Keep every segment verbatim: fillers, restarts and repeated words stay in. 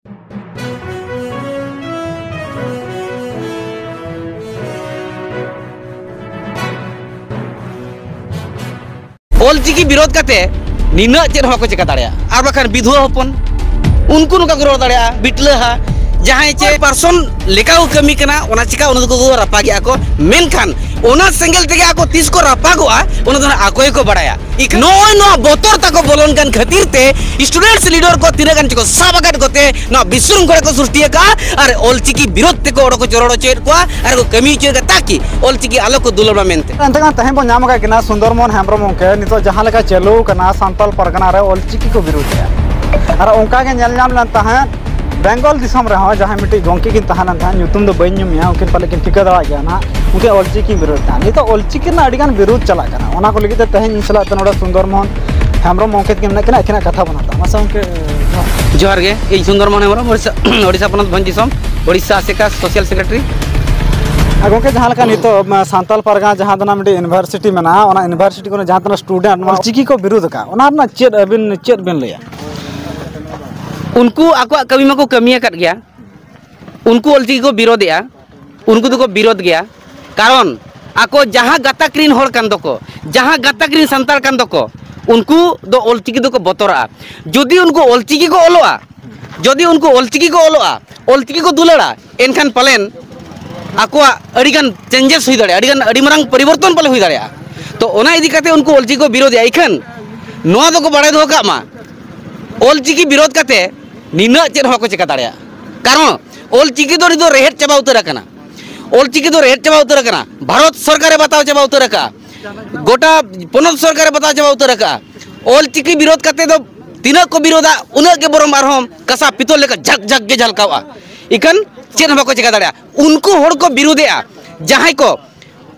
ᱚᱞᱪᱤᱠᱤ ᱵᱤᱨᱳᱫᱷ ᱠᱟᱛᱮ ᱱᱤᱱᱟᱹᱜ ᱪᱮᱫ ᱦᱚᱸ ᱵᱟᱠᱚ ᱪᱮᱠᱟ ᱫᱟᱲᱮᱭᱟᱜᱼᱟ᱾ ᱟᱨ ᱵᱟᱠᱷᱟᱱ ᱵᱤᱫᱷᱩᱣᱟᱹ ᱦᱚᱯᱚᱱ, ᱩᱱᱠᱩ ᱱᱚᱝᱠᱟ ᱠᱚ ᱨᱚᱲ ᱫᱟᱲᱮᱭᱟᱜᱼᱟ, ᱵᱤᱴᱞᱟᱹᱦᱟ, ᱡᱟᱦᱟᱸᱭ ᱪᱮ ᱯᱟᱨᱥᱚᱱ ᱞᱮᱠᱟ ᱠᱚ ᱠᱟᱹᱢᱤ ᱠᱟᱱᱟ, ᱚᱱᱟ ᱪᱤᱠᱟ ᱚᱱᱟ ᱫᱚᱠᱚ ᱨᱟᱯᱟᱜᱮᱜᱼᱟ ᱠᱚ᱾ ᱢᱮᱱᱠᱷᱟᱱ ᱚᱱᱟ ᱥᱮᱸᱜᱮᱞ ᱛᱮᱜᱮ ᱟᱠᱚ ᱛᱤᱥ ᱠᱚ ᱨᱟᱯᱟᱜᱚᱜᱼᱟ, ᱚᱱᱟ ᱫᱚ ᱦᱟᱸᱜ ᱟᱠᱚ ᱜᱮᱠᱚ ᱵᱟᱲᱟᱭᱟ᱾ ᱤᱠᱷ-, ᱱᱚᱜᱼᱚᱭ ᱱᱚᱣᱟ ᱵᱚᱛᱚᱨ ᱛᱟᱠᱚ ᱵᱚᱞᱚᱱ ᱠᱟᱱ ᱠᱷᱟᱹᱛᱤᱨ ᱛᱮ students leader ᱠᱚ ᱛᱤᱱᱟᱹᱜ ᱜᱟᱱ ᱪᱚᱠᱚ ᱥᱟᱵ ᱟᱠᱟᱫ ᱠᱚᱛᱮ ᱱᱚᱣᱟ ᱵᱤᱥᱨᱩᱝᱠᱷᱚᱞᱟ ᱠᱚ ᱥᱨᱤᱥᱴᱤ ᱟᱠᱟᱫᱼᱟ ᱟᱨ ᱚᱞᱪᱤᱠᱤ ᱵᱤᱨᱳᱫᱷ ᱛᱮᱠᱚ ᱚᱸᱰᱮ ᱠᱚ ᱪᱚᱨᱚᱲ ᱦᱚᱪᱚᱭᱮᱫ ᱠᱚᱣᱟ ᱟᱨ ᱠᱚ ᱠᱟᱹᱢᱤ ᱦᱚᱪᱚᱭᱮᱫ ᱠᱚᱣᱟ, ᱛᱟᱠᱤ ᱚᱞᱪᱤᱠᱤ ᱟᱞᱚ ᱠᱚ ᱫᱩᱞᱟᱹᱲ ᱢᱟ ᱢᱮᱱᱛᱮ᱾ ᱮᱱᱛᱮ ᱠᱷᱟᱱ ᱛᱮᱦᱮᱧ ᱵᱚᱱ ᱧᱟᱢ ᱟᱠᱟᱫ ᱠᱤᱱᱟ ᱥᱩᱱᱫᱚᱨ ᱢᱳᱦᱚᱱ ᱦᱮᱢᱵᱨᱚᱢ ᱜᱚᱢᱠᱮ, ᱱᱤᱛᱚᱜ ᱡᱟᱦᱟᱸ ᱞᱮᱠᱟ ᱪᱟᱹᱞᱩ ᱟᱠᱟᱱᱟ ᱥᱟᱱᱛᱟᱞ ᱯᱟᱨᱜᱟᱱᱟ ᱨᱮ ᱚᱞᱪᱤᱠᱤ ᱠᱚ ᱵᱤᱨᱳᱫᱷᱮᱜᱼᱟ᱾ ᱟᱨ ᱚᱱᱠᱟ ᱜᱮ ᱧᱮᱞ ᱧᱟᱢ ᱞᱮᱱ ᱛᱟᱦᱮᱸᱫ ᱵᱮᱝᱜᱚᱞ ᱫᱤᱥᱚᱢ ᱨᱮᱦᱚᱸ ᱡᱟᱦᱟᱸᱭ ᱢᱤᱫᱴᱤᱡ ᱜᱚᱢᱠᱮ ᱠᱤᱱ ᱛᱟᱦᱮᱸ ᱞᱮᱱ ᱛᱟᱦᱮᱸᱫ, ᱧᱩᱛᱩᱢ ᱫᱚ ᱵᱟᱹᱧ ᱧᱩᱢᱮᱭᱟ, ᱩᱱᱠᱤᱱ ᱯᱟᱞᱮ ᱠᱤᱱ ᱴᱷᱤᱠᱟᱹ ᱫᱟᱲᱮᱭᱟᱜ ᱜᱮᱭᱟ ᱱᱟᱦᱟᱜ, ᱩᱱᱠᱤᱱ ᱚᱞᱪᱤᱠᱤ ᱠᱤᱱ ᱵᱤᱨᱳᱫᱷ ᱛᱟᱦᱮᱸᱫ᱾ ᱱᱤᱛᱚᱜ ᱚᱞᱪᱤᱠᱤ ᱨᱮᱱᱟᱜ ᱟᱹᱰᱤᱜᱟᱱ ᱵᱤᱨᱳᱫᱷ ᱪᱟᱞᱟᱜ ᱠᱟᱱᱟ, ᱚᱱᱟ ᱠᱚ ᱞᱟᱹᱜᱤᱫ ᱛᱮ ᱛᱮᱦᱮᱧ ᱤᱧ ᱥᱟᱞᱟᱜ ᱛᱮ ᱱᱚᱰᱮ ᱥᱩᱱᱫᱚᱨ ᱢᱳᱦᱚᱱ ᱦᱮᱢᱵᱨᱚᱢ ᱜᱚᱢᱠᱮ ᱛᱟᱹᱠᱤᱱ ᱢᱮᱱᱟᱜ ᱠᱤᱱᱟ, ᱟᱹᱠᱤᱱᱟᱜ ᱠᱟᱛᱷᱟ ᱵᱚᱱ ᱦᱟᱛᱟᱣᱟ᱾ ᱢᱟᱥᱮ ᱜᱚᱢᱠᱮ, ᱡᱚᱦᱟᱨ᱾ ᱡᱚᱦᱟᱨ ᱜᱮ, ᱤᱧ ᱥᱩᱱᱫᱚᱨ ᱢᱳᱦᱚᱱ ᱦᱮᱢᱵᱨᱚᱢ, ᱳᱰᱤᱥᱟ, ᱳᱰᱤᱥᱟ ᱯᱚᱱᱚᱛ ᱵᱷᱚᱸᱡᱽ ᱫᱤᱥᱚᱢ, ᱳᱰᱤᱥᱟ ᱟᱥᱮᱠᱟ social secretary᱾ ᱟᱨ ᱜᱚᱢᱠᱮ, ᱡᱟᱦᱟᱸ ᱞᱮᱠᱟ ᱱᱤᱛᱚᱜ, ᱢᱟ, ᱥᱟᱱᱛᱟᱞ ᱯᱟᱨᱜᱟᱱᱟ ᱡᱟᱦᱟᱸ ᱫᱚ ᱱᱟᱜ ᱢᱤᱫᱴᱤᱡ university ᱢᱮᱱᱟᱜᱼᱟ, ᱚᱱᱟ university ᱠᱷᱚᱱ ᱡᱟᱦᱟᱸ ᱛᱤᱱᱟᱹᱜ student ᱱᱚᱣᱟ ᱚᱞᱪᱤᱠᱤ ᱠᱚ ᱵᱤᱨᱳᱫᱷ ᱟᱠᱟᱫ, ᱚᱱᱟ ᱨᱮᱱᱟᱜ ᱪᱮᱫ ᱟᱹᱵᱤᱱ ᱪᱮᱫ ᱵᱤᱱ ᱞᱟᱹᱭᱟ? ᱩᱱᱠᱩ ᱟᱠᱚᱣᱟᱜ ᱠᱟᱹᱢᱤ ᱢᱟᱠᱚ ᱠᱟᱹᱢᱤ ᱟᱠᱟᱫ ᱜᱮᱭᱟ, ᱩᱱᱠᱩ ᱚᱞᱪᱤᱠᱤ ᱠᱚ ᱵᱤᱨᱳᱫᱷᱮᱜᱼᱟ, ᱩᱱᱠᱩ ᱫᱚᱠᱚ ᱵᱤᱨᱳᱫᱷ ᱜᱮᱭᱟ᱾ ᱠᱟᱨᱚᱱ ᱟᱠᱚ ᱡᱟᱦᱟᱸ ᱜᱟᱛᱟᱠ ᱨᱤᱱ ᱦᱚᱲ ᱠᱟᱱ ᱫᱚᱠᱚ, ᱡᱟᱦᱟᱸ ᱜᱟᱛᱟᱠ ᱨᱤᱱ ᱥᱟᱱᱛᱟᱲ ᱠᱟᱱ ᱫᱚᱠᱚ, ᱩᱱᱠᱩ ᱫᱚ ᱚᱞᱪᱤᱠᱤ ᱫᱚᱠᱚ ᱵᱚᱛᱚᱨᱟᱜᱼᱟ᱾ ᱡᱩᱫᱤ ᱩᱱᱠᱩ ᱚᱞᱪᱤᱠᱤ ᱠᱚ ᱚᱞᱚᱜᱼᱟ, ᱡᱩᱫᱤ ᱩᱱᱠᱩ ᱚᱞᱪᱤᱠᱤ ᱠᱚ ᱚᱞᱚᱜᱼᱟ, ᱚᱞᱪᱤᱠᱤ ᱠᱚ ᱫᱩᱞᱟᱹᱲᱟ, ᱮᱱᱠᱷᱟᱱ ᱯᱟᱞᱮᱱ ᱟᱠᱚᱣᱟᱜ ᱟᱹᱰᱤᱜᱟᱱ changes ᱦᱩᱭ ᱫᱟᱲᱮᱭᱟᱜᱼᱟ, ᱟᱹᱰᱤᱜᱟᱱ, ᱟᱹᱰᱤ ᱢᱟᱨᱟᱝ ᱯᱚᱨᱤᱵᱚᱨᱛᱚᱱ ᱯᱟᱞᱮ ᱦᱩᱭ ᱫᱟᱲᱮᱭᱟᱜᱼᱟ᱾ ᱛᱚ, ᱚᱱᱟ ᱤᱫᱤ ᱠᱟᱛᱮ ᱩᱱᱠᱩ ᱚᱞᱪᱤᱠᱤ ᱠᱚ ᱵᱤᱨᱳᱫᱷᱮᱜᱼᱟ᱾ ᱤᱠᱷᱟᱹᱱ ᱱᱚᱣᱟ ᱫᱚᱠᱚ ᱵᱟᱲᱟᱭ ᱫᱚᱦᱚ ᱠᱟᱜ ᱢᱟ, ᱚᱞᱪᱤᱠᱤ ᱵᱤᱨᱳᱫᱷ ᱠᱟᱛᱮ ᱱᱤᱱᱟᱹᱜ ᱪᱮᱫ ᱦᱚᱸ ᱵᱟᱠᱚ ᱪᱮᱠᱟ ᱫᱟᱲᱮᱭᱟᱜᱼᱟ᱾ ᱠᱟᱨᱚᱱ ᱚᱞᱪᱤᱠᱤ ᱫᱚ ᱱᱤᱛ ᱫᱚ ᱨᱮᱦᱮᱫ ᱪᱟᱵᱟ ᱩᱛᱟᱹᱨ ᱟᱠᱟᱱᱟ᱾ ᱚᱞᱪᱤᱠᱤ ᱫᱚ ᱨᱮᱦᱮᱫ ᱪᱟᱵᱟ ᱩᱛᱟᱹᱨ ᱟᱠᱟᱱᱟ᱾ ᱵᱷᱟᱨᱚᱛ ᱥᱚᱨᱠᱟᱨᱮ ᱵᱟᱛᱟᱣ ᱪᱟᱵᱟ ᱩᱛᱟᱹᱨ ᱟᱠᱟᱫᱼᱟ, ᱜᱚᱴᱟ ᱯᱚᱱᱚᱛ ᱥᱚᱨᱠᱟᱨᱮ ᱵᱟᱛᱟᱣ ᱪᱟᱵᱟ ᱩᱛᱟᱹᱨ ᱟᱠᱟᱫᱼᱟ᱾ ᱚᱞᱪᱤᱠᱤ ᱵᱤᱨᱳᱫᱷ ᱠᱟᱛᱮ ᱫᱚ ᱛᱤᱱᱟᱹᱜ ᱠᱚ ᱵᱤᱨᱳᱫᱷᱟ, ᱩᱱᱟᱹᱜ ᱜᱮ ᱵᱚᱨᱚᱝ ᱟᱨᱦᱚᱸ ᱠᱟᱸᱥᱟ ᱯᱤᱛᱚᱞ ᱞᱮᱠᱟ ᱡᱷᱟᱠ ᱡᱷᱟᱠ ᱜᱮ ᱡᱷᱟᱞᱠᱟᱣᱜᱼᱟ᱾ ᱤᱠᱷᱟᱹᱱ ᱪᱮᱫ ᱦᱚᱸ ᱵᱟᱠᱚ ᱪᱮᱠᱟ ᱫᱟᱲᱮᱭᱟᱜᱼᱟ᱾ ᱩᱱᱠᱩ ᱦᱚᱲ ᱠᱚ ᱵᱤᱨᱳᱫᱷᱮᱜᱼᱟ, ᱡᱟᱦᱟᱸᱭ ᱠᱚ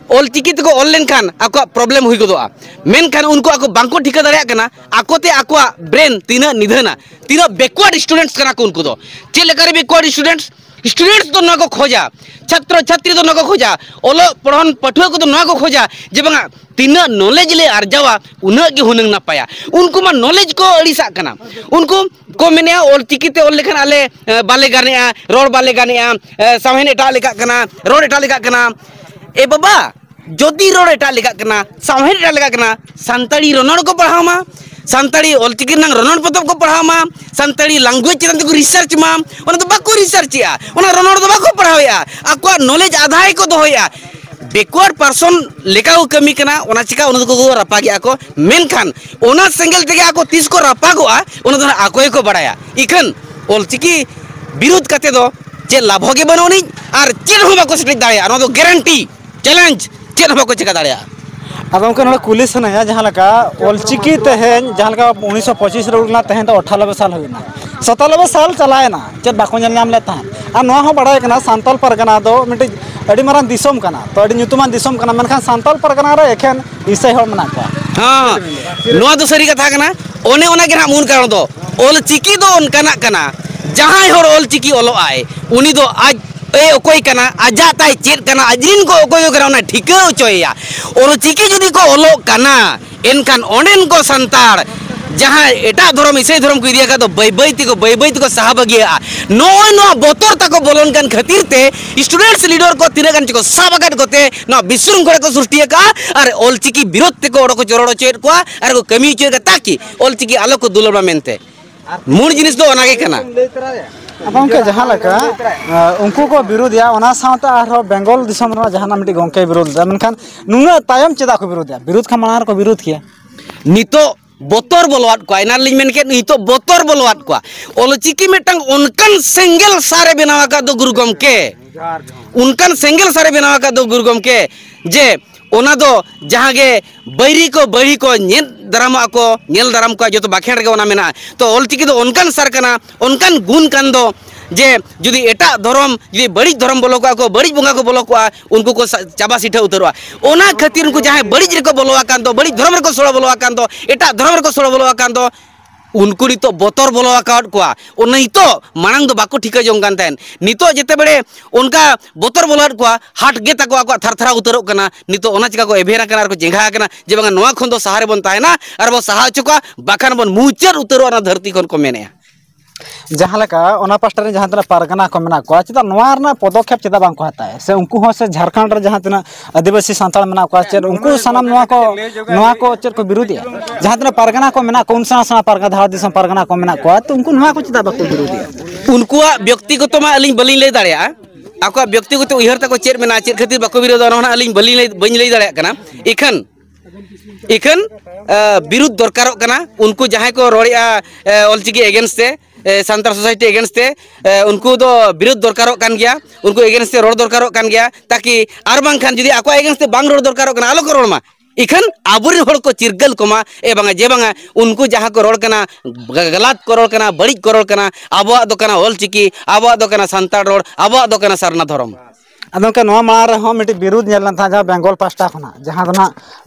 ᱚᱞᱪᱤᱠᱤ ᱛᱮᱠᱚ ᱚᱞ ᱞᱮᱱᱠᱷᱟᱱ ᱟᱠᱚᱣᱟᱜ problem ᱦᱩᱭ ᱜᱚᱫᱚᱜᱼᱟ᱾ ᱢᱮᱱᱠᱷᱟᱱ ᱩᱱᱠᱩ ᱟᱠᱚ ᱵᱟᱝᱠᱚ ᱴᱷᱤᱠᱟᱹ ᱫᱟᱲᱮᱭᱟᱜ ᱠᱟᱱᱟ, ᱟᱠᱚᱛᱮ ᱟᱠᱚᱣᱟᱜ brain ᱛᱤᱱᱟᱹᱜ ᱱᱤᱫᱷᱟᱹᱱᱟ, ᱛᱤᱱᱟᱹᱜ backward students ᱠᱟᱱᱟ ᱠᱚ ᱩᱱᱠᱩ ᱫᱚ᱾ ᱪᱮᱫ ᱞᱮᱠᱟᱨᱮ backward students? Students ᱫᱚ ᱱᱚᱣᱟ ᱠᱚ ᱠᱷᱚᱡᱟ, ᱪᱷᱟᱛᱨᱚ ᱪᱷᱟᱛᱨᱤ ᱫᱚ ᱱᱚᱣᱟ ᱠᱚ ᱠᱷᱚᱡᱟ, ᱚᱞᱚᱜ ᱯᱚᱲᱦᱚᱱ ᱯᱟᱹᱴᱷᱩᱣᱟᱹ ᱠᱚᱫᱚ ᱱᱚᱣᱟ ᱠᱚ ᱠᱷᱚᱡᱟ ᱡᱮ ᱵᱟᱝᱟ, ᱛᱤᱱᱟᱹᱜ ᱱᱚᱞᱮᱡᱽ ᱞᱮ ᱟᱨᱡᱟᱣᱟ, ᱩᱱᱟᱹᱜ ᱜᱮ ᱦᱩᱱᱟᱹᱝ ᱱᱟᱯᱟᱭᱟ᱾ ᱩᱱᱠᱩ ᱢᱟ ᱱᱚᱞᱮᱡᱽ ᱠᱚ ᱟᱹᱲᱤᱥᱟᱜ ᱠᱟᱱᱟ᱾ ᱩᱱᱠᱩ ᱠᱚ ᱢᱮᱱᱮᱜᱼᱟ, "ᱚᱞᱪᱤᱠᱤ ᱛᱮ ᱚᱞ ᱞᱮᱠᱷᱟᱱ ᱟᱞᱮ, ᱮ, ᱵᱟᱞᱮ ᱜᱟᱱᱮᱜᱼᱟ, ᱨᱚᱲ ᱵᱟᱞᱮ ᱜᱟᱱᱮᱜᱼᱟ, ᱮ, ᱥᱟᱶᱦᱮᱫ ᱮᱴᱟᱜ ᱞᱮᱠᱟᱜ ᱠᱟᱱᱟ, ᱨᱚᱲ ᱮᱴᱟᱜ ᱞᱮᱠᱟᱜ ᱠᱟᱱᱟ᱾" ᱮ ᱵᱟᱵᱟ, ᱡᱩᱫᱤ ᱨᱚᱲ ᱮᱴᱟᱜ ᱞᱮᱠᱟᱜ ᱠᱟᱱᱟ, ᱥᱟᱶᱦᱮᱫ ᱮᱴᱟᱜ ᱞᱮᱠᱟᱜ ᱠᱟᱱᱟ, ᱥᱟᱱᱛᱟᱲᱤ ᱨᱚᱱᱚᱲ ᱠᱚ ᱯᱟᱲᱦᱟᱣ ᱢᱟ, ᱥᱟᱱᱛᱟᱲᱤ ᱚᱞᱪᱤᱠᱤ ᱨᱮᱱᱟᱜ ᱨᱚᱱᱚᱲ ᱯᱚᱛᱚᱵ ᱠᱚ ᱯᱟᱲᱦᱟᱣ ᱢᱟ, ᱥᱟᱱᱛᱟᱲᱤ language ᱪᱮᱛᱟᱱ ᱛᱮᱠᱚ research ᱢᱟ᱾ ᱚᱱᱟ ᱫᱚ ᱵᱟᱠᱚ research ᱮᱜᱼᱟ, ᱚᱱᱟ ᱨᱚᱱᱚᱲ ᱫᱚ ᱵᱟᱠᱚ ᱯᱟᱲᱦᱟᱣᱮᱜᱼᱟ, ᱟᱠᱚᱣᱟᱜ ᱱᱚᱞᱮᱡᱽ ᱟᱫᱷᱟ ᱜᱮᱠᱚ ᱫᱚᱦᱚᱭᱮᱜᱼᱟ᱾ Backward person ᱞᱮᱠᱟ ᱠᱚ ᱠᱟᱹᱢᱤ ᱠᱟᱱᱟ, ᱚᱱᱟ ᱪᱤᱠᱟ ᱚᱱᱟ ᱫᱚᱠᱚ ᱨᱟᱯᱟᱜᱮᱜᱼᱟ ᱠᱚ᱾ ᱢᱮᱱᱠᱷᱟᱱ ᱚᱱᱟ ᱥᱮᱸᱜᱮᱞ ᱛᱮᱜᱮ ᱟᱠᱚ ᱛᱤᱥ ᱠᱚ ᱨᱟᱯᱟᱜᱚᱜᱼᱟ, ᱚᱱᱟ ᱫᱚ ᱱᱟᱜ ᱟᱠᱚ ᱜᱮᱠᱚ ᱵᱟᱲᱟᱭᱟ᱾ ᱤᱠᱷᱟᱹᱱ ᱚᱞᱪᱤᱠᱤ ᱵᱤᱨᱩᱫᱷ ᱠᱟᱛᱮ ᱫᱚ ᱪᱮᱫ ᱞᱟᱵᱷ ᱦᱚᱸ ᱜᱮ ᱵᱟᱹᱱᱩᱜ ᱟᱹᱱᱤᱡ, ᱟᱨ ᱪᱮᱫ ᱦᱚᱸ ᱵᱟᱠᱚ ᱥᱮᱴᱮᱡ ᱫᱟᱲᱮᱭᱟᱜᱼᱟ᱾ ᱱᱚᱣᱟ ᱫᱚ guarantee, challenge, ᱪᱮᱫ ᱦᱚᱸ ᱵᱟᱠᱚ ᱪᱮᱠᱟ ᱫᱟᱲᱮᱭᱟᱜᱼᱟ᱾ ᱟᱫᱚ ᱜᱚᱢᱠᱮ, ᱱᱚᱰᱮ ᱠᱩᱞᱤ ᱥᱟᱱᱟᱧᱟ, ᱡᱟᱦᱟᱸ ᱞᱮᱠᱟ ᱚᱞᱪᱤᱠᱤ ᱛᱮᱦᱮᱧ, ᱡᱟᱦᱟᱸ ᱞᱮᱠᱟ ᱩᱱᱤᱥᱥᱚ ᱯᱚᱸᱪᱤᱥ ᱨᱮ ᱩᱰᱩᱠ ᱞᱮᱱᱟ, ᱛᱮᱦᱮᱧ ᱫᱚ ᱟᱴᱷᱟᱱᱚᱵᱵᱳᱭ ᱥᱟᱞ ᱦᱩᱭᱱᱟ, ᱥᱟᱛᱟᱱᱚᱵᱵᱳᱭ ᱥᱟᱞ ᱪᱟᱞᱟᱣᱮᱱᱟ, ᱪᱮᱫ ᱵᱟᱠᱚ ᱧᱮᱞ ᱧᱟᱢ ᱞᱮᱫ ᱛᱟᱦᱮᱸᱫ? ᱟᱨ ᱱᱚᱣᱟ ᱦᱚᱸ ᱵᱟᱲᱟᱭ ᱠᱟᱱᱟ, ᱥᱟᱱᱛᱟᱞ ᱯᱟᱨᱜᱟᱱᱟ ᱫᱚ ᱢᱤᱫᱴᱤᱡ ᱟᱹᱰᱤ ᱢᱟᱨᱟᱝ ᱫᱤᱥᱚᱢ ᱠᱟᱱᱟ, ᱛᱚ ᱟᱹᱰᱤ ᱧᱩᱛᱩᱢᱟᱱ ᱫᱤᱥᱚᱢ ᱠᱟᱱᱟ, ᱢᱮᱱᱠᱷᱟᱱ ᱥᱟᱱᱛᱟᱞ ᱯᱟᱨᱜᱟᱱᱟ ᱨᱮ ᱮᱠᱷᱮᱱ ᱤᱥᱟᱹᱭ ᱦᱚᱲ ᱢᱮᱱᱟᱜ ᱠᱚᱣᱟ᱾ ᱦᱮᱸ, ᱱᱚᱣᱟ ᱫᱚ ᱥᱟᱹᱨᱤ ᱠᱟᱛᱷᱟ ᱠᱟᱱᱟ᱾ ᱚᱱᱮ ᱚᱱᱟ ᱜᱮ ᱱᱟᱦᱟᱜ ᱢᱩᱞ ᱠᱟᱨᱚᱱ ᱫᱚ᱾ ᱚᱞᱪᱤᱠᱤ ᱫᱚ ᱚᱱᱠᱟᱱᱟᱜ ᱠᱟᱱᱟ, ᱡᱟᱦᱟᱸᱭ ᱦᱚᱲ ᱚᱞᱪᱤᱠᱤ ᱚᱞᱚᱜ ᱟᱭ, ᱩᱱᱤ ᱫᱚ ᱟᱡ ᱮ ᱚᱠᱚᱭ ᱠᱟᱱᱟ, ᱟᱡᱟᱜ ᱛᱟᱭ ᱪᱮᱫ ᱠᱟᱱᱟ, ᱟᱡ ᱨᱤᱱ ᱠᱚ ᱚᱠᱚᱭ ᱠᱚ ᱠᱟᱱᱟ, ᱚᱱᱟ ᱴᱷᱤᱠᱟᱹ ᱦᱚᱪᱚᱭᱮᱭᱟ᱾ ᱚᱞᱪᱤᱠᱤ ᱡᱩᱫᱤ ᱠᱚ ᱚᱞᱚᱜ ᱠᱟᱱᱟ, ᱮᱱᱠᱷᱟᱱ ᱚᱸᱰᱮᱱ ᱠᱚ ᱥᱟᱱᱛᱟᱲ ᱡᱟᱦᱟᱸᱭ ᱮᱴᱟᱜ ᱫᱷᱚᱨᱚᱢ, ᱤᱥᱟᱹᱭ ᱫᱷᱚᱨᱚᱢ ᱠᱚ ᱤᱫᱤ ᱟᱠᱟᱫ ᱫᱚ, ᱵᱟᱹᱭ ᱵᱟᱹᱭ ᱛᱮᱠᱚ, ᱵᱟᱹᱭ ᱵᱟᱹᱭ ᱛᱮᱠᱚ ᱥᱟᱦᱟ ᱵᱟᱹᱜᱤᱭᱟᱜᱼᱟ᱾ ᱱᱚᱜᱼᱚᱭ ᱱᱚᱣᱟ ᱵᱚᱛᱚᱨ ᱛᱟᱠᱚ ᱵᱚᱞᱚᱱ ᱠᱟᱱ ᱠᱷᱟᱹᱛᱤᱨ ᱛᱮ students leader ᱠᱚ ᱛᱤᱱᱟᱹᱜ ᱜᱟᱱ ᱪᱚᱠᱚ ᱥᱟᱵ ᱟᱠᱟᱫ ᱠᱚᱛᱮ ᱱᱚᱣᱟ ᱵᱤᱥᱨᱩᱝᱠᱷᱚᱲᱟ ᱠᱚ ᱥᱨᱤᱥᱴᱤ ᱟᱠᱟᱫᱼᱟ᱾ ᱟᱨ ᱚᱞᱪᱤᱠᱤ ᱵᱤᱨᱳᱫᱷ ᱛᱮᱠᱚ ᱚᱰᱚᱠ ᱠᱚ ᱨᱚᱲ ᱦᱚᱪᱚᱭᱮᱫ ᱠᱚᱣᱟ ᱟᱨ ᱠᱚ ᱠᱟᱹᱢᱤ ᱦᱚᱪᱚᱭᱮᱫ ᱠᱚᱣᱟ, ᱛᱟᱠᱤ ᱚᱞᱪᱤᱠᱤ ᱟᱞᱚ ᱠᱚ ᱫᱩᱞᱟᱹᱲ ᱢᱟ ᱢᱮᱱᱛᱮ᱾ ᱢᱩᱞ ᱡᱤᱱᱤᱥ ᱫᱚ ᱚᱱᱟ ᱜᱮ ᱠᱟᱱᱟ᱾ ᱟᱫᱚ ᱜᱚᱢᱠᱮ, ᱡᱟᱦᱟᱸ ᱞᱮᱠᱟ, ᱟᱸ, ᱩᱱᱠᱩ ᱠᱚ ᱵᱤᱨᱳᱫᱮᱜᱼᱟ, ᱚᱱᱟ ᱥᱟᱶᱛᱮ ᱟᱨᱦᱚᱸ ᱵᱮᱝᱜᱚᱞ ᱫᱤᱥᱚᱢ ᱨᱮᱱᱟᱜ ᱡᱟᱦᱟᱱᱟᱜ ᱢᱤᱫᱴᱤᱡ ᱜᱚᱢᱠᱮᱭ ᱵᱤᱨᱳᱫ ᱞᱮᱫᱟ, ᱢᱮᱱᱠᱷᱟᱱ ᱱᱩᱱᱟᱹᱜ ᱛᱟᱭᱚᱢ ᱪᱮᱫᱟᱜ ᱠᱚ ᱵᱤᱨᱳᱫᱮᱜᱼᱟ? ᱵᱤᱨᱳᱫ ᱠᱷᱟᱱ ᱢᱟᱲᱟᱝ ᱨᱮᱠᱚ ᱵᱤᱨᱳᱫ ᱠᱮᱭᱟ᱾ ᱱᱤᱛᱚᱜ ᱵᱚᱛᱚᱨ ᱵᱚᱞᱚᱣᱟᱫ ᱠᱚᱣᱟ, ᱮᱱᱟᱱ ᱞᱤᱧ ᱢᱮᱱ ᱠᱮᱫ, ᱱᱤᱛᱚᱜ ᱵᱚᱛᱚᱨ ᱵᱚᱞᱚᱣᱟᱫ ᱠᱚᱣᱟ᱾ ᱚᱞᱪᱤᱠᱤ ᱢᱤᱫᱴᱟᱝ ᱚᱱᱠᱟᱱ ᱥᱮᱸᱜᱮᱞ ᱥᱟᱨᱮ ᱵᱮᱱᱟᱣ ᱟᱠᱟᱫ ᱫᱚ ᱜᱩᱨᱩ ᱜᱚᱢᱠᱮ, ᱚᱱᱠᱟᱱ ᱥᱮᱸᱜᱮᱞ ᱥᱟᱨᱮ ᱵᱮᱱᱟᱣ ᱟᱠᱟᱫ ᱫᱚ ᱜᱩᱨᱩ ᱜᱚᱢᱠᱮ, ᱡᱮ ᱚᱱᱟ ᱫᱚ ᱡᱟᱦᱟᱸ ᱜᱮ ᱵᱟᱹᱭᱨᱤ ᱠᱚ, ᱵᱟᱹᱭᱨᱤ ᱠᱚ ᱧᱮᱞ ᱫᱟᱨᱟᱢᱚᱜᱼᱟ ᱠᱚ, ᱧᱮᱞ ᱫᱟᱨᱟᱢ ᱠᱚᱣᱟ, ᱡᱚᱛᱚ ᱵᱟᱠᱷᱮᱲ ᱨᱮᱜᱮ ᱚᱱᱟ ᱢᱮᱱᱟᱜᱼᱟ᱾ ᱛᱚ ᱚᱞᱪᱤᱠᱤ ᱫᱚ ᱚᱱᱠᱟᱱ ᱥᱟᱨ ᱠᱟᱱᱟ, ᱚᱱᱠᱟᱱ ᱜᱩᱱ ᱠᱟᱱ ᱫᱚ, ᱡᱮ ᱡᱩᱫᱤ ᱮᱴᱟᱜ ᱫᱷᱚᱨᱚᱢ, ᱡᱩᱫᱤ ᱵᱟᱹᱲᱤᱡ ᱫᱷᱚᱨᱚᱢ ᱵᱚᱞᱚ ᱠᱚᱜᱼᱟ ᱠᱚ, ᱵᱟᱹᱲᱤᱡ ᱵᱚᱸᱜᱟ ᱠᱚ ᱵᱚᱞᱚ ᱠᱚᱜᱼᱟ, ᱩᱱᱠᱩ ᱠᱚ ᱥᱟ-, ᱪᱟᱵᱟ ᱥᱤᱴᱷᱟᱹ ᱩᱛᱟᱹᱨᱚᱜᱼᱟ᱾ ᱚᱱᱟ ᱠᱷᱟᱹᱛᱤᱨ ᱩᱱᱠᱩ ᱡᱟᱦᱟᱸᱭ ᱵᱟᱹᱲᱤᱡ ᱨᱮᱠᱚ ᱵᱚᱞᱚ ᱟᱠᱟᱱ ᱫᱚ, ᱵᱟᱹᱲᱤᱡ ᱫᱷᱚᱨᱚᱢ ᱨᱮᱠᱚ ᱥᱚᱲᱚ ᱵᱚᱞᱚ ᱟᱠᱟᱱ ᱫᱚ, ᱮᱴᱟᱜ ᱫᱷᱚᱨᱚᱢ ᱨᱮᱠᱚ ᱥᱚᱲᱚ ᱵᱚᱞᱚ ᱟᱠᱟᱱ ᱫᱚ, ᱩᱱᱠᱩ ᱱᱤᱛᱚᱜ ᱵᱚᱛᱚᱨ ᱵᱚᱞᱚ ᱟᱠᱟᱫ ᱠᱚᱣᱟ᱾ ᱚᱱᱟ ᱱᱤᱛᱚᱜ, ᱢᱟᱲᱟᱝ ᱫᱚ ᱵᱟᱠᱚ ᱴᱷᱤᱠᱟᱹ ᱡᱚᱝ ᱠᱟᱱ ᱛᱟᱦᱮᱸᱫ, ᱱᱤᱛᱚᱜ ᱡᱮᱛᱮ ᱵᱮᱲᱮ ᱚᱱᱠᱟ ᱵᱚᱛᱚᱨ ᱵᱚᱞᱚ ᱟᱠᱟᱫ ᱠᱚᱣᱟ, ᱦᱟᱴ ᱜᱮ ᱛᱟᱠᱚ ᱟᱠᱚᱣᱟᱜ ᱛᱷᱟᱨ ᱛᱷᱟᱨᱟᱣ ᱩᱛᱟᱹᱨᱚᱜ ᱠᱟᱱᱟ᱾ ᱱᱤᱛᱚᱜ ᱚᱱᱟ ᱪᱤᱠᱟ ᱠᱚ ᱮᱵᱷᱮᱱ ᱟᱠᱟᱱᱟ ᱟᱨ ᱠᱚ ᱪᱮᱸᱜᱷᱟ ᱟᱠᱟᱱᱟ ᱡᱮ ᱵᱟᱝᱟ, ᱱᱚᱣᱟ ᱠᱷᱚᱱ ᱫᱚ ᱥᱟᱦᱟ ᱨᱮᱵᱚᱱ ᱛᱟᱦᱮᱱᱟ ᱟᱨ ᱵᱚᱱ ᱥᱟᱦᱟ ᱦᱚᱪᱚ ᱠᱚᱣᱟ, ᱵᱟᱠᱷᱟᱱ ᱵᱚᱱ ᱢᱩᱪᱟᱹᱫ ᱩᱛᱟᱹᱨᱚᱜᱼᱟ ᱚᱱᱟ ᱫᱷᱟᱹᱨᱛᱤ ᱠᱷᱚᱱ ᱠᱚ ᱢᱮᱱᱮᱫᱼᱟ᱾ ᱡᱟᱦᱟᱸ ᱞᱮᱠᱟ ᱚᱱᱟ ᱯᱟᱥᱴᱟ ᱨᱮ ᱡᱟᱦᱟᱸ ᱛᱤᱱᱟᱹᱜ ᱯᱟᱨᱜᱟᱱᱟ ᱠᱚ ᱢᱮᱱᱟᱜ ᱠᱚᱣᱟ, ᱪᱮᱫᱟᱜ ᱱᱚᱣᱟ ᱨᱮᱱᱟᱜ ᱯᱚᱫᱚᱠᱷᱮᱯ ᱪᱮᱫᱟᱜ ᱵᱟᱝ ᱠᱚ ᱦᱟᱛᱟᱣᱟ? ᱥᱮ ᱩᱱᱠᱩ ᱦᱚᱸ ᱥᱮ ᱡᱷᱟᱲᱠᱷᱚᱸᱰ ᱨᱮ ᱡᱟᱦᱟᱸ ᱛᱤᱱᱟᱹᱜ ᱟᱹᱫᱤᱵᱟᱹᱥᱤ ᱥᱟᱱᱛᱟᱲ ᱢᱮᱱᱟᱜ ᱠᱚᱣᱟ, ᱪᱮᱫ ᱩᱱᱠᱩ ᱥᱟᱱᱟᱢ ᱱᱚᱣᱟ ᱠᱚ, ᱱᱚᱣᱟ ᱠᱚ ᱪᱮᱫ ᱠᱚ ᱵᱤᱨᱩᱫᱮᱜᱼᱟ? ᱡᱟᱦᱟᱸ ᱛᱤᱱᱟᱹᱜ ᱯᱟᱨᱜᱟᱱᱟ ᱠᱚ ᱢᱮᱱᱟᱜ ᱠᱚᱣᱟ, ᱩᱱ ᱥᱮᱬᱟ ᱥᱮᱬᱟ ᱯᱟᱨᱜᱟᱱᱟ, ᱫᱷᱟᱲ ᱫᱤᱥᱚᱢ ᱯᱟᱨᱜᱟᱱᱟ ᱠᱚ ᱢᱮᱱᱟᱜ ᱠᱚᱣᱟ, ᱛᱚ ᱩᱱᱠᱩ ᱱᱚᱣᱟ ᱠᱚ ᱪᱮᱫᱟᱜ ᱵᱟᱠᱚ ᱵᱤᱨᱩᱫᱮᱜᱼᱟ? ᱩᱱᱠᱩᱣᱟᱜ ᱵᱮᱠᱛᱤᱜᱚᱛᱚ ᱢᱟ ᱟᱹᱞᱤᱧ ᱵᱟᱹᱞᱤᱧ ᱞᱟᱹᱭ ᱫᱟᱲᱮᱭᱟᱜᱼᱟ, ᱟᱠᱚᱣᱟᱜ ᱵᱮᱠᱛᱤᱜᱚᱛᱚ ᱩᱭᱦᱟᱹᱨ ᱛᱟᱠᱚ ᱪᱮᱫ ᱢᱮᱱᱟᱜᱼᱟ, ᱪᱮᱫ ᱠᱷᱟᱹᱛᱤᱨ ᱵᱟᱠᱚ ᱵᱤᱨᱳᱫᱟ, ᱚᱱᱟ ᱦᱚᱸ ᱟᱹᱞᱤᱧ ᱵᱟᱹᱞᱤᱧ ᱞᱟᱹᱭ, ᱵᱟᱹᱧ ᱞᱟᱹᱭ ᱫᱟᱲᱮᱭᱟᱜ ᱠᱟᱱᱟ᱾ ᱤᱠᱷᱟᱹᱱ, ᱤᱠᱷᱟᱹᱱ ᱟᱸ, ᱵᱤᱨᱩᱫᱷ ᱫᱚᱨᱠᱟᱨᱚᱜ ᱠᱟᱱᱟ᱾ ᱩᱱᱠᱩ ᱡᱟᱦᱟᱸᱭ ᱠᱚ ᱨᱚᱲᱮᱫᱼᱟ ᱚᱞᱪᱤᱠᱤ ᱮᱜᱮᱱᱥᱴ ᱛᱮ, ᱥᱟᱱᱛᱟᱲ ᱥᱳᱥᱟᱭᱴᱤ ᱮᱜᱮᱱᱥᱴ ᱛᱮ, ᱩᱱᱠᱩ ᱫᱚ ᱵᱤᱨᱩᱫᱷ ᱫᱚᱨᱠᱟᱨᱚᱜ ᱠᱟᱱ ᱜᱮᱭᱟ, ᱩᱱᱠᱩ ᱮᱜᱮᱱᱥᱴ ᱛᱮ ᱨᱚᱲ ᱫᱚᱨᱠᱟᱨᱚᱜ ᱠᱟᱱ ᱜᱮᱭᱟ, ᱛᱟᱠᱤ ᱟᱨ ᱵᱟᱝᱠᱷᱟᱱ ᱡᱩᱫᱤ ᱟᱠᱚᱣᱟᱜ ᱮᱜᱮᱱᱥᱴ ᱛᱮ ᱵᱟᱝ ᱨᱚᱲ ᱫᱚᱨᱠᱟᱨᱚᱜ ᱠᱟᱱᱟ, ᱟᱞᱚ ᱠᱚ ᱨᱚᱲ ᱢᱟ᱾ ᱤᱠᱷᱟᱹᱱ ᱟᱵᱚᱨᱮᱱ ᱦᱚᱲ ᱠᱚ ᱪᱤᱨᱜᱟᱹᱞ ᱠᱚᱢᱟ, ᱮ ᱵᱟᱝᱟ, ᱡᱮ ᱵᱟᱝᱟ, ᱩᱱᱠᱩ ᱡᱟᱦᱟᱸ ᱠᱚ ᱨᱚᱲ ᱠᱟᱱᱟ, ᱜᱟᱞᱟᱛ ᱠᱚ ᱨᱚᱲ ᱠᱟᱱᱟ, ᱵᱟᱹᱲᱤᱡ ᱠᱚ ᱨᱚᱲ ᱠᱟᱱᱟ, ᱟᱵᱚᱣᱟᱜ ᱫᱚ ᱠᱟᱱᱟ ᱚᱞᱪᱤᱠᱤ, ᱟᱵᱚᱣᱟᱜ ᱫᱚ ᱠᱟᱱᱟ ᱥᱟᱱᱛᱟᱲ ᱨᱚᱲ, ᱟᱵᱚᱣᱟᱜ ᱫᱚ ᱠᱟᱱᱟ ᱥᱟᱨᱱᱟ ᱫᱷᱚᱨᱚᱢ᱾ ᱟᱫᱚ ᱜᱚᱢᱠᱮ, ᱱᱚᱣᱟ ᱢᱟᱲᱟᱝ ᱨᱮᱦᱚᱸ ᱢᱤᱫᱴᱤᱡ ᱵᱤᱨᱩᱫᱷ ᱧᱮᱞ ᱞᱮᱱ ᱛᱟᱦᱮᱸᱫ, ᱡᱟᱦᱟᱸ ᱵᱮᱝᱜᱚᱞ ᱯᱟᱥᱴᱟ ᱠᱷᱚᱱᱟᱜ, ᱡᱟᱦᱟᱸ ᱫᱚ ᱱᱟᱜ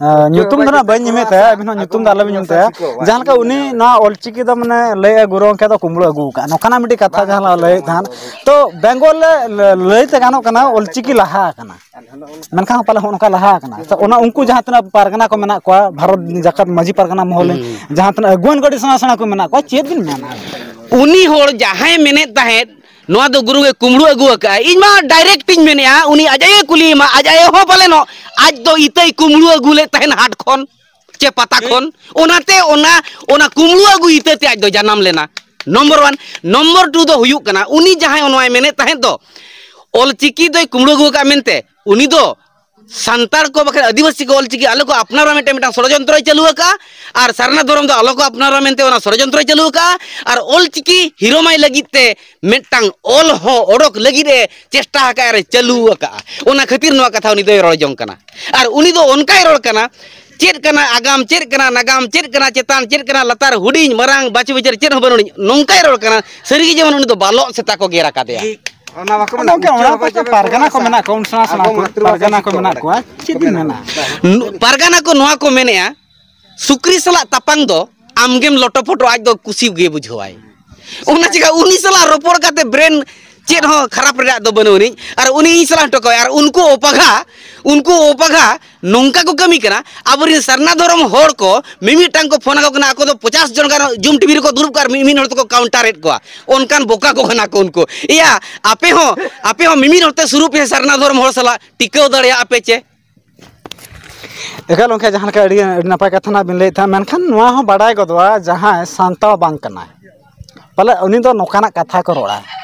ᱧᱩᱛᱩᱢ ᱫᱚ ᱱᱟᱜ ᱵᱟᱹᱧ ᱧᱩᱢᱮᱫ ᱛᱟᱭᱟ, ᱟᱹᱵᱤᱱ ᱦᱚᱸ ᱧᱩᱛᱩᱢ ᱫᱚ ᱟᱞᱚᱵᱤᱱ ᱧᱩᱢ ᱛᱟᱭᱟ, ᱡᱟᱦᱟᱸ ᱞᱮᱠᱟ ᱩᱱᱤ ᱱᱚᱣᱟ ᱚᱞᱪᱤᱠᱤ ᱫᱚ ᱢᱟᱱᱮ ᱞᱟᱹᱭᱮᱫᱼᱟ, ᱜᱩᱨᱩ ᱜᱚᱢᱠᱮ ᱫᱚ ᱠᱩᱢᱵᱽᱲᱩ ᱟᱹᱜᱩ ᱟᱠᱟᱫ, ᱱᱚᱝᱠᱟᱱᱟᱜ ᱢᱤᱫᱴᱤᱡ ᱠᱟᱛᱷᱟ ᱡᱟᱦᱟᱸ ᱞᱮᱠᱟ ᱞᱟᱹᱭᱮᱫ ᱛᱟᱦᱮᱸᱫ᱾ ᱛᱚ ᱵᱮᱝᱜᱚᱞ ᱨᱮ ᱞᱟᱹᱭ ᱛᱮ ᱜᱟᱱᱚᱜ ᱠᱟᱱᱟ ᱚᱞᱪᱤᱠᱤ ᱞᱟᱦᱟ ᱟᱠᱟᱱᱟ, ᱢᱮᱱᱠᱷᱟᱱ ᱯᱟᱞᱮ ᱦᱚᱸ ᱚᱱᱠᱟ ᱞᱟᱦᱟ ᱟᱠᱟᱱᱟ᱾ ᱛᱚ ᱚᱱᱟ ᱩᱱᱠᱩ ᱡᱟᱦᱟᱸ ᱛᱤᱱᱟᱹᱜ ᱯᱟᱨᱜᱟᱱᱟ ᱠᱚ ᱢᱮᱱᱟᱜ ᱠᱚᱣᱟ, ᱵᱷᱟᱨᱚᱛ ᱡᱟᱠᱟᱛ ᱢᱟᱹᱡᱷᱤ ᱯᱟᱨᱜᱟᱱᱟ ᱢᱚᱦᱚᱞ ᱨᱮᱱ ᱡᱟᱦᱟᱸ ᱛᱤᱱᱟᱹᱜ ᱟᱹᱜᱩᱣᱟᱹᱱ ᱠᱚ ᱟᱹᱰᱤ ᱥᱮᱬᱟ ᱥᱮᱬᱟ ᱠᱚ ᱢᱮᱱᱟᱜ ᱠᱚᱣᱟ, ᱪᱮᱫ ᱵᱤᱱ ᱢᱮᱱᱟ? ᱩᱱᱤ ᱦᱚᱲ ᱡᱟᱦᱟᱸᱭ ᱢᱮᱱᱮᱫ ᱛᱟᱦᱮᱸᱫ ᱱᱚᱣᱟ ᱫᱚ ᱜᱩᱨᱩ ᱜᱮ ᱠᱩᱢᱵᱽᱲᱩ ᱟᱹᱜᱩ ᱟᱠᱟᱫᱼᱟ, ᱤᱧ ᱢᱟ ᱰᱟᱭᱨᱮᱠᱴ ᱤᱧ ᱢᱮᱱᱮᱫᱼᱟ, ᱩᱱᱤ ᱟᱡ ᱟᱭᱳ ᱠᱩᱞᱤᱭᱮᱢᱟ, ᱟᱡ ᱟᱭᱳ ᱦᱚᱸ ᱯᱟᱞᱮᱱᱚᱜ ᱟᱡ ᱫᱚ ᱤᱛᱟᱹᱭ ᱠᱩᱢᱵᱽᱲᱩ ᱟᱹᱜᱩ ᱞᱮᱫ ᱛᱟᱦᱮᱸᱱ ᱦᱟᱴ ᱠᱷᱚᱱ ᱪᱮ ᱯᱟᱛᱟ ᱠᱷᱚᱱ, ᱚᱱᱟᱛᱮ ᱚᱱᱟ, ᱚᱱᱟ ᱠᱩᱢᱵᱽᱲᱩ ᱟᱹᱜᱩ ᱤᱛᱟᱹ ᱛᱮ ᱟᱡ ᱫᱚ ᱡᱟᱱᱟᱢ ᱞᱮᱱᱟ᱾ Number one. ᱱᱚᱢᱵᱚᱨ ᱴᱩ ᱫᱚ ᱦᱩᱭᱩᱜ ᱠᱟᱱᱟ, ᱩᱱᱤ ᱡᱟᱦᱟᱸᱭ ᱱᱚᱣᱟᱭ ᱢᱮᱱᱮᱫ ᱛᱟᱦᱮᱸᱫ ᱫᱚ ᱚᱞᱪᱤᱠᱤ ᱫᱚᱭ ᱠᱩᱢᱵᱽᱲᱩ ᱟᱹᱜᱩ ᱟᱠᱟᱫᱼᱟ ᱢᱮᱱᱛᱮ, ᱩᱱᱤ ᱫᱚ ᱥᱟᱱᱛᱟᱲ ᱠᱚ ᱵᱟᱠᱷᱟᱱ ᱟᱹᱫᱤᱵᱟᱹᱥᱤ ᱠᱚ ᱚᱞᱪᱤᱠᱤ ᱟᱞᱚ ᱠᱚ ᱟᱯᱱᱟᱨᱟ ᱢᱤᱫᱴᱮᱱ, ᱢᱤᱫᱴᱟᱝ ᱥᱚᱲᱚᱡᱚᱱᱛᱨᱚᱭ ᱪᱟᱹᱞᱩ ᱟᱠᱟᱫᱼᱟ᱾ ᱟᱨ ᱥᱟᱨᱱᱟ ᱫᱷᱚᱨᱚᱢ ᱫᱚ ᱟᱞᱚ ᱠᱚ ᱟᱯᱱᱟᱨᱟ ᱢᱮᱱᱛᱮ ᱚᱱᱟ ᱥᱚᱲᱚᱡᱚᱱᱛᱨᱚᱭ ᱪᱟᱹᱞᱩ ᱟᱠᱟᱫᱼᱟ᱾ ᱟᱨ ᱚᱞᱪᱤᱠᱤ ᱦᱤᱨᱳᱢᱟᱭ ᱞᱟᱹᱜᱤᱫ ᱛᱮ ᱢᱤᱫᱴᱟᱝ ᱚᱞ ᱦᱚᱸ ᱚᱰᱚᱠ ᱞᱟᱹᱜᱤᱫ ᱮ ᱪᱮᱥᱴᱟ ᱟᱠᱟᱫᱼᱟ, ᱟᱨ ᱮ ᱪᱟᱹᱞᱩ ᱟᱠᱟᱫᱼᱟ᱾ ᱚᱱᱟ ᱠᱷᱟᱹᱛᱤᱨ ᱱᱚᱣᱟ ᱠᱟᱛᱷᱟ ᱩᱱᱤ ᱫᱚᱭ ᱨᱚᱲ ᱡᱚᱝ ᱠᱟᱱᱟ᱾ ᱟᱨ ᱩᱱᱤ ᱫᱚ ᱚᱱᱠᱟᱭ ᱨᱚᱲ ᱠᱟᱱᱟ, ᱪᱮᱫ ᱠᱟᱱᱟ ᱟᱜᱟᱢ, ᱪᱮᱫ ᱠᱟᱱᱟ ᱱᱟᱜᱟᱢ, ᱪᱮᱫ ᱠᱟᱱᱟ ᱪᱮᱛᱟᱱ, ᱪᱮᱫ ᱠᱟᱱᱟ ᱞᱟᱛᱟᱨ, ᱦᱩᱰᱤᱧ ᱢᱟᱨᱟᱝ ᱵᱟᱪᱷ ᱵᱤᱪᱟᱹᱨ ᱪᱮᱫ ᱦᱚᱸ ᱵᱟᱹᱱᱩᱜ ᱟᱹᱱᱤᱡ, ᱱᱚᱝᱠᱟᱭ ᱨᱚᱲ ᱠᱟᱱᱟ᱾ ᱥᱟᱹᱨᱤᱜᱮ ᱡᱮᱢᱚᱱ ᱩᱱᱤ ᱫᱚ ᱵᱟᱞᱚᱜ ᱥᱮᱛᱟ ᱠᱚ ᱜᱮᱨ ᱟᱠᱟᱫᱮᱭᱟ᱾ ᱚᱱᱟ ᱵᱟᱠᱚ ᱢᱮᱱᱟ, ᱜᱚᱢᱠᱮ, ᱚᱱᱟ ᱯᱟᱨᱜᱟᱱᱟ ᱠᱚ ᱢᱮᱱᱟᱜ ᱠᱚᱣᱟ, ᱩᱱ ᱥᱮᱬᱟ ᱥᱮᱬᱟ ᱯᱟᱨᱜᱟᱱᱟ ᱠᱚ ᱢᱮᱱᱟᱜ ᱠᱚᱣᱟ, ᱪᱮᱫ ᱵᱤᱱ ᱢᱮᱱᱟ? ᱯᱟᱨᱜᱟᱱᱟ ᱠᱚ ᱱᱚᱣᱟ ᱠᱚ ᱢᱮᱱᱮᱫᱼᱟ, ᱥᱩᱠᱨᱤ ᱥᱟᱞᱟᱜ ᱛᱟᱯᱟᱝ ᱫᱚ ᱟᱢᱜᱮᱢ ᱞᱚᱴᱚ ᱯᱚᱴᱚ, ᱟᱡ ᱫᱚ ᱠᱩᱥᱤ ᱜᱮ ᱵᱩᱡᱷᱟᱹᱣᱟᱭ᱾ ᱚᱱᱟ ᱪᱤᱠᱟ ᱩᱱᱤ ᱥᱟᱞᱟᱜ ᱨᱚᱯᱚᱲ ᱠᱟᱛᱮ ᱵᱨᱮᱱ ᱪᱮᱫ ᱦᱚᱸ ᱠᱷᱟᱨᱟᱯ ᱨᱮᱭᱟᱜ ᱫᱚ ᱵᱟᱹᱱᱩᱜ ᱟᱹᱱᱤᱡ᱾ ᱟᱨ ᱩᱱᱤ ᱤᱧ ᱥᱟᱞᱟᱜ ᱦᱚᱴᱚ ᱠᱟᱣᱟᱭ᱾ ᱟᱨ ᱩᱱᱠᱩ ᱚᱯᱟᱜᱷᱟ, ᱩᱱᱠᱩ ᱚᱯᱟᱜᱷᱟ ᱱᱚᱝᱠᱟ ᱠᱚ ᱠᱟᱹᱢᱤ ᱠᱟᱱᱟ᱾ ᱟᱵᱚᱨᱮᱱ ᱥᱟᱨᱱᱟ ᱫᱷᱚᱨᱚᱢ ᱦᱚᱲ ᱠᱚ ᱢᱤᱢᱤᱫᱴᱟᱝ ᱠᱚ ᱯᱷᱳᱱ ᱟᱠᱚ ᱠᱟᱱᱟ, ᱟᱠᱚ ᱫᱚ ᱯᱚᱪᱟᱥ ᱡᱚᱱ ᱜᱟᱱ ᱡᱩᱢ ᱴᱤᱵᱷᱤ ᱨᱮᱠᱚ ᱫᱩᱲᱩᱵ ᱠᱚᱜᱼᱟ ᱟᱨ ᱢᱤᱢᱤᱫ ᱦᱚᱲ ᱛᱮᱠᱚ ᱠᱟᱣᱩᱱᱴᱟᱨᱮᱫ ᱠᱚᱣᱟ᱾ ᱚᱱᱠᱟᱱ ᱵᱚᱠᱟ ᱠᱚ ᱠᱟᱱᱟ ᱠᱚ ᱩᱱᱠᱩ᱾ ᱮᱭᱟ, ᱟᱯᱮ ᱦᱚᱸ, ᱟᱯᱮ ᱦᱚᱸ ᱢᱤᱢᱤᱫ ᱦᱚᱲ ᱛᱮ ᱥᱩᱨᱩᱜ ᱯᱮ ᱥᱟᱨᱱᱟ ᱫᱷᱚᱨᱚᱢ ᱦᱚᱲ ᱥᱟᱞᱟᱜ, ᱴᱤᱠᱟᱹᱣ ᱫᱟᱲᱮᱭᱟᱜᱼᱟ ᱯᱮ ᱪᱮ? ᱮᱠᱟᱞ ᱜᱚᱢᱠᱮ, ᱡᱟᱦᱟᱸ ᱞᱮᱠᱟ ᱟᱹᱰᱤ, ᱟᱹᱰᱤ ᱱᱟᱯᱟᱭ ᱠᱟᱛᱷᱟ ᱱᱟᱜ ᱵᱤᱱ ᱞᱟᱹᱭᱮᱫ ᱛᱟᱦᱮᱸᱫ, ᱢᱮᱱᱠᱷᱟᱱ ᱱᱚᱣᱟ ᱦᱚᱸ ᱵᱟᱰᱟᱭ ᱜᱚᱫᱚᱜᱼᱟ, ᱡᱟᱦᱟᱸᱭ ᱥᱟᱱᱛᱟᱲ ᱵᱟᱝ ᱠᱟᱱᱟᱭ, ᱯᱟᱞᱮ ᱩᱱᱤ ᱫᱚ ᱱᱚᱝᱠᱟᱱᱟᱜ ᱠᱟᱛᱷᱟ ᱠᱚ ᱨᱚᱲᱟ᱾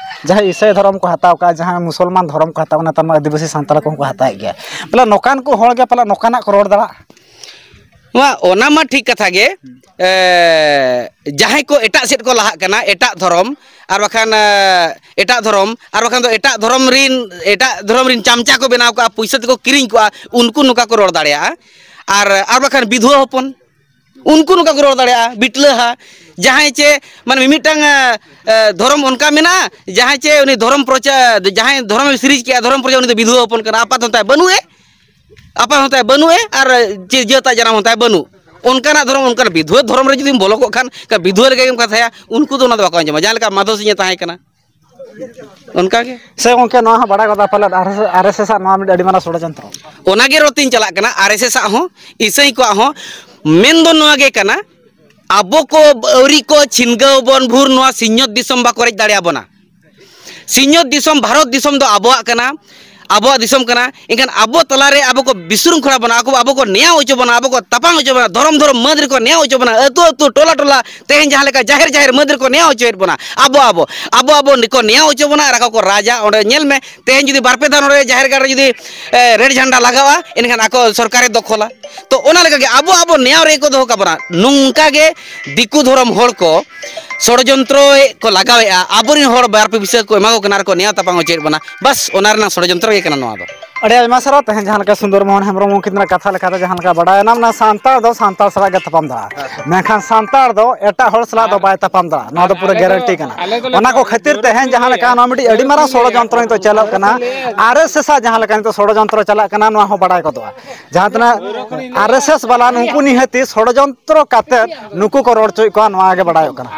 ᱡᱟᱦᱟᱸᱭ ᱤᱥᱟᱹᱭ ᱫᱷᱚᱨᱚᱢ ᱠᱚ ᱦᱟᱛᱟᱣ ᱠᱟᱜᱼᱟ, ᱡᱟᱦᱟᱸᱭ ᱢᱩᱥᱚᱞᱢᱟᱱ ᱫᱷᱚᱨᱚᱢ ᱠᱚ ᱦᱟᱛᱟᱣ, ᱱᱮᱛᱟᱨ ᱢᱟ ᱟᱹᱫᱤᱵᱟᱹᱥᱤ ᱥᱟᱱᱛᱟᱲ ᱠᱚᱦᱚᱸ ᱠᱚ ᱦᱟᱛᱟᱣᱮᱫ ᱜᱮᱭᱟ, ᱯᱟᱞᱮ ᱱᱚᱝᱠᱟᱱ ᱠᱚ ᱦᱚᱲ ᱜᱮ ᱯᱟᱞᱮ ᱱᱚᱝᱠᱟᱱᱟᱜ ᱠᱚ ᱨᱚᱲ ᱫᱟᱲᱮᱭᱟᱜᱼᱟ᱾ ᱱᱚᱣᱟ, ᱚᱱᱟ ᱢᱟ ᱴᱷᱤᱠ ᱠᱟᱛᱷᱟ ᱜᱮ᱾ ᱮ, ᱡᱟᱦᱟᱸᱭ ᱠᱚ ᱮᱴᱟᱜ ᱥᱮᱫ ᱠᱚ ᱞᱟᱦᱟᱜ ᱠᱟᱱᱟ, ᱮᱴᱟᱜ ᱫᱷᱚᱨᱚᱢ, ᱟᱨ ᱵᱟᱠᱷᱟᱱ, ᱮ, ᱮᱴᱟᱜ ᱫᱷᱚᱨᱚᱢ, ᱟᱨ ᱵᱟᱠᱷᱟᱱ ᱫᱚ ᱮᱴᱟᱜ ᱫᱷᱚᱨᱚᱢ ᱨᱤᱱ, ᱮᱴᱟᱜ ᱫᱷᱚᱨᱚᱢ ᱨᱤᱱ ᱪᱟᱢᱪᱟ ᱠᱚ ᱵᱮᱱᱟᱣ ᱠᱚᱜᱼᱟ, ᱯᱩᱭᱥᱟᱹ ᱛᱮᱠᱚ ᱠᱤᱨᱤᱧ ᱠᱚᱜᱼᱟ, ᱩᱱᱠᱩ ᱱᱚᱝᱠᱟ ᱠᱚ ᱨᱚᱲ ᱫᱟᱲᱮᱭᱟᱜᱼᱟ᱾ ᱟᱨ, ᱟᱨ ᱵᱟᱠᱷᱟᱱ ᱵᱤᱫᱷᱩᱣᱟᱹ ᱦᱚᱯᱚᱱ, ᱩᱱᱠᱩ ᱱᱚᱝᱠᱟ ᱠᱚ ᱨᱚᱲ ᱫᱟᱲᱮᱭᱟᱜᱼᱟ, ᱵᱤᱴᱞᱟᱹᱦᱟ᱾ ᱡᱟᱦᱟᱸᱭ ᱪᱮ, ᱢᱟᱱᱮ, ᱢᱤᱢᱤᱫᱴᱟᱝ, ᱮ, ᱮ, ᱫᱷᱚᱨᱚᱢ ᱚᱱᱠᱟ ᱢᱮᱱᱟᱜᱼᱟ, ᱡᱟᱦᱟᱸᱭ ᱪᱮ ᱩᱱᱤ ᱫᱷᱚᱨᱚᱢ ᱯᱨᱚᱪᱟᱨ, ᱡᱟᱦᱟᱸᱭ ᱫᱷᱚᱨᱚᱢᱮ ᱥᱤᱨᱤᱡᱽ ᱠᱮᱜᱼᱟ, ᱫᱷᱚᱨᱚᱢ ᱯᱨᱚᱪᱟᱨ, ᱩᱱᱤ ᱫᱚ ᱵᱤᱫᱷᱩᱣᱟᱹ ᱦᱚᱯᱚᱱ ᱠᱟᱱᱟ, ᱟᱯᱟᱛ ᱦᱚᱸ ᱛᱟᱭ ᱵᱟᱹᱱᱩᱜ ᱮ, ᱟᱯᱟᱛ ᱦᱚᱸ ᱛᱟᱭ ᱵᱟᱹᱱᱩᱜ ᱮ, ᱟᱨ ᱪᱮ ᱡᱟᱹᱛᱟᱜ ᱡᱟᱱᱟᱢ ᱦᱚᱸ ᱛᱟᱭ ᱵᱟᱹᱱᱩᱜ᱾ ᱚᱱᱠᱟᱱᱟᱜ ᱫᱷᱚᱨᱚᱢ, ᱚᱱᱠᱟᱱ ᱵᱤᱫᱷᱩᱣᱟᱹ ᱫᱷᱚᱨᱚᱢ ᱨᱮ ᱡᱩᱫᱤᱢ ᱵᱚᱞᱚ ᱠᱚᱜ ᱠᱷᱟᱱ, ᱚᱱᱠᱟ ᱵᱤᱫᱷᱩᱣᱟᱹ ᱞᱮᱠᱟ ᱜᱮᱢ ᱠᱟᱛᱷᱟᱭᱟ, ᱩᱱᱠᱩ ᱫᱚ ᱚᱱᱟ ᱫᱚ ᱵᱟᱠᱚ ᱟᱸᱡᱚᱢᱟ᱾ ᱡᱟᱦᱟᱸ ᱞᱮᱠᱟ ᱢᱟᱫᱷᱚ ᱥᱤᱝ ᱮ ᱛᱟᱦᱮᱸ ᱠᱟᱱᱟ, ᱚᱱᱠᱟ ᱜᱮ᱾ ᱥᱮ ᱜᱚᱢᱠᱮ, ᱱᱚᱣᱟ ᱦᱚᱸ ᱵᱟᱲᱟᱭ ᱜᱚᱫᱟ ᱯᱟᱞᱮᱫ, ᱟᱨ ᱮᱥ ᱮᱥ ᱟᱜ ᱱᱚᱣᱟ ᱢᱤᱫ ᱟᱹᱰᱤ ᱢᱟᱨᱟᱝ ᱥᱚᱲᱚᱡᱚᱱᱛᱨᱚ᱾ ᱚᱱᱟ ᱜᱮ ᱨᱚᱲ ᱛᱤᱧ ᱪᱟᱞᱟᱜ ᱠᱟᱱᱟ, ᱟᱨ ᱮᱥ ᱮᱥ ᱟᱜ ᱦᱚᱸ, ᱤᱥᱟᱹᱭ ᱠᱚᱣᱟᱜ ᱦᱚᱸ ᱢᱮᱱ ᱫᱚ ᱱᱚᱣᱟ ᱜᱮ ᱠᱟᱱᱟ, ᱟᱵᱚ ᱠᱚ ᱟᱹᱣᱨᱤ ᱠᱚ ᱪᱷᱤᱱᱜᱟᱹᱣ ᱵᱚᱱ ᱵᱷᱩᱨ ᱱᱚᱣᱟ ᱥᱤᱧᱚᱛ ᱫᱤᱥᱚᱢ ᱵᱟᱠᱚ ᱨᱮᱡ ᱫᱟᱲᱮᱭᱟᱵᱚᱱᱟ᱾ ᱥᱤᱧᱚᱛ ᱫᱤᱥᱚᱢ, ᱵᱷᱟᱨᱚᱛ ᱫᱤᱥᱚᱢ ᱫᱚ ᱟᱵᱚᱣᱟᱜ ᱠᱟᱱᱟ, ᱟᱵᱚᱣᱟᱜ ᱫᱤᱥᱚᱢ ᱠᱟᱱᱟ᱾ ᱮᱱᱠᱷᱟᱱ ᱟᱵᱚ ᱛᱟᱞᱟᱨᱮ ᱟᱵᱚ ᱠᱚ ᱵᱤᱥᱨᱩᱝᱠᱷᱚᱲᱟ ᱵᱚᱱᱟ, ᱟᱵᱚ, ᱟᱵᱚ ᱠᱚ ᱱᱮᱭᱟᱣ ᱦᱚᱪᱚ ᱵᱚᱱᱟ, ᱟᱵᱚ ᱠᱚ ᱛᱟᱯᱟᱢ ᱦᱚᱪᱚ ᱵᱚᱱᱟ, ᱫᱷᱚᱨᱚᱢ ᱫᱷᱚᱨᱚᱢ ᱢᱟᱹᱫᱽ ᱨᱮᱠᱚ ᱱᱮᱭᱟᱣ ᱦᱚᱪᱚ ᱵᱚᱱᱟ, ᱟᱹᱛᱩ ᱟᱹᱛᱩ, ᱴᱚᱞᱟ ᱴᱚᱞᱟ, ᱛᱮᱦᱮᱧ ᱡᱟᱦᱟᱸ ᱞᱮᱠᱟ ᱡᱟᱦᱮᱨ ᱡᱟᱦᱮᱨ ᱢᱟᱹᱫᱽ ᱨᱮᱠᱚ ᱱᱮᱭᱟᱣ ᱦᱚᱪᱚᱭᱮᱫ ᱵᱚᱱᱟ, ᱟᱵᱚ, ᱟᱵᱚ, ᱟᱵᱚ, ᱟᱵᱚ ᱱᱤᱠᱚ ᱱᱮᱭᱟᱣ ᱦᱚᱪᱚ ᱵᱚᱱᱟ ᱟᱨ ᱟᱠᱚ ᱠᱚ ᱨᱟᱡᱟ᱾ ᱚᱸᱰᱮ ᱧᱮᱞ ᱢᱮ, ᱛᱮᱦᱮᱧ ᱡᱩᱫᱤ ᱵᱟᱨ ᱯᱮ ᱫᱷᱟᱣ ᱱᱚᱰᱮ ᱡᱟᱦᱮᱨ ᱜᱟᱲ ᱨᱮ ᱡᱩᱫᱤ, ᱮ, ᱨᱮᱰ ᱡᱷᱟᱱᱰᱟ ᱞᱟᱜᱟᱣᱟ, ᱮᱱᱠᱷᱟᱱ ᱟᱠᱚ ᱥᱚᱨᱠᱟᱨᱮ ᱫᱚᱠᱷᱚᱞᱟ᱾ ᱛᱚ, ᱚᱱᱟ ᱞᱮᱠᱟᱜᱮ ᱟᱵᱚ, ᱟᱵᱚ ᱱᱮᱭᱟᱣ ᱨᱮᱜᱮ ᱠᱚ ᱫᱚᱦᱚ ᱠᱟᱵᱚᱱᱟ᱾ ᱱᱚᱝᱠᱟ ᱜᱮ ᱫᱤᱠᱩ ᱫᱷᱚᱨᱚᱢ ᱦᱚᱲ ᱠᱚ ᱥᱚᱲᱡᱚᱱᱛᱨᱚ ᱠᱚ ᱞᱟᱜᱟᱣᱮᱫᱼᱟ, ᱟᱵᱚᱨᱮᱱ ᱦᱚᱲ ᱵᱟᱨ ᱯᱮ ᱯᱩᱭᱥᱟᱹ ᱠᱚ ᱮᱢᱟ ᱠᱚ ᱠᱟᱱᱟ ᱟᱨ ᱠᱚ ᱱᱮᱭᱟᱣ ᱛᱟᱯᱟᱢ ᱦᱚᱪᱚᱭᱮᱫ ᱵᱚᱱᱟ᱾ ᱵᱟᱥ, ᱚᱱᱟ ᱨᱮᱱᱟᱜ ᱥᱚᱲᱡᱚᱱᱛᱨᱚ ᱜᱮ ᱠᱟᱱᱟ ᱱᱚᱣᱟ ᱫᱚ᱾ ᱟᱹᱰᱤ ᱟᱭᱢᱟ ᱥᱟᱨᱦᱟᱣ᱾ ᱛᱮᱦᱮᱧ ᱡᱟᱦᱟᱸ ᱞᱮᱠᱟ ᱥᱩᱱᱫᱚᱨ ᱢᱳᱦᱚᱱ ᱦᱮᱢᱵᱨᱚᱢ ᱩᱱᱠᱤᱱᱟᱜ ᱠᱟᱛᱷᱟ ᱞᱮᱠᱟᱛᱮ ᱡᱟᱦᱟᱸ ᱞᱮᱠᱟ ᱵᱟᱰᱟᱭᱮᱱᱟ, ᱢᱟᱱᱮ ᱥᱟᱱᱛᱟᱲ ᱫᱚ ᱥᱟᱱᱛᱟᱲ ᱥᱟᱞᱟᱜ ᱜᱮ ᱛᱟᱯᱟᱢ ᱫᱟᱲᱮᱭᱟᱜᱼᱟ, ᱢᱮᱱᱠᱷᱟᱱ ᱥᱟᱱᱛᱟᱲ ᱫᱚ ᱮᱴᱟᱜ ᱦᱚᱲ ᱥᱟᱞᱟᱜ ᱫᱚ ᱵᱟᱭ ᱛᱟᱯᱟᱢ ᱫᱟᱲᱮᱭᱟᱜᱼᱟ᱾ ᱱᱚᱣᱟ ᱫᱚ ᱯᱩᱨᱟᱹ ᱜᱮᱨᱮᱱᱴᱤ ᱠᱟᱱᱟ᱾ ᱚᱱᱟ ᱠᱚ ᱠᱷᱟᱹᱛᱤᱨ ᱛᱮᱦᱮᱧ ᱡᱟᱦᱟᱸ ᱞᱮᱠᱟ ᱱᱚᱣᱟ ᱢᱤᱫᱴᱤᱡ ᱟᱹᱰᱤ ᱢᱟᱨᱟᱝ ᱥᱚᱲᱚᱡᱚᱱᱛᱨᱚ ᱱᱤᱛᱚᱜ ᱪᱟᱞᱟᱜ ᱠᱟᱱᱟ, ᱟᱨ ᱮᱥ ᱮᱥ ᱟᱜ ᱡᱟᱦᱟᱸ ᱞᱮᱠᱟ ᱱᱤᱛᱚᱜ ᱥᱚᱲᱚᱡᱚᱱᱛᱨᱚ ᱪᱟᱞᱟᱜ ᱠᱟᱱᱟ, ᱱᱚᱣᱟ ᱦᱚᱸ ᱵᱟᱰᱟᱭ ᱜᱚᱫᱚᱜᱼᱟ᱾ ᱡᱟᱦᱟᱸ ᱛᱤᱱᱟᱹᱜ ᱟᱨ ᱮᱥ ᱮᱥ ᱵᱟᱞᱟ, ᱱᱩᱠᱩ ᱱᱤᱦᱟᱹᱛᱤ ᱥᱚᱲᱚᱡᱚᱱᱛᱨᱚ ᱠᱟᱛᱮᱫ ᱱᱩᱠᱩ ᱠᱚ ᱨᱚᱲ ᱦᱚᱪᱚᱭᱮᱫ ᱠᱚᱣᱟ, ᱱᱚᱣᱟ ᱜᱮ ᱵᱟᱰᱟᱭᱚᱜ ᱠᱟᱱᱟ᱾